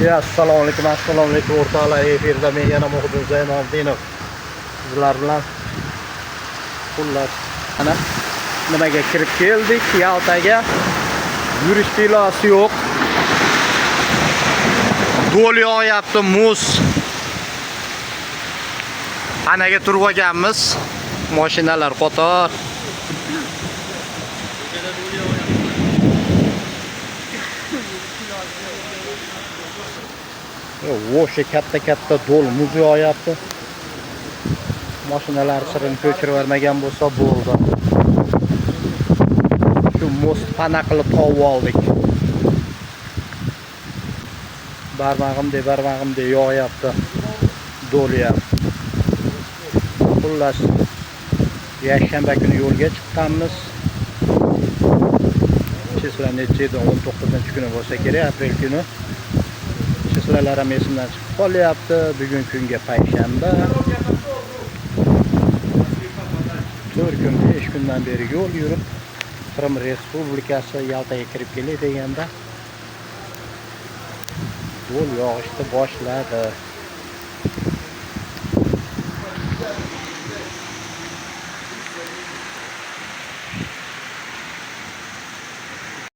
Ya, assalomu alaykum, assalomu alaykum o'rtoqlar. Efirda men yana Muhiddin Zaynoddinov. Sizlar bilan xullas mana nimaga kirib keldik? Yaltaga. Yurish iloji yo'q. Do'l yog'yapti, muz. Anaga turib olganmiz. Mashinalar qator. O'sha katta-katta do'l muz yog'yapti. Mashinalar sirini ko'chirib yubormagan bo'lsa bo'ldi. Shu most pana qilib tovib oldik. Barmog'imdek, barmog'imdek yog'yapti. Do'l ham. Xullas, yakshanba kuni yo'lga chiqqanmiz. Числа necha edi? 19-kuni bo'lsa kerak, aprel kuni. Числа lar ham esimdan chiqib qolyapti. Bugun kunga payshanba. 4 kun, 5 kundan beri yo'l yurib Qrim Respublikasi Yaltaga kirib kelay deganda do'l yog'ishni boshladi.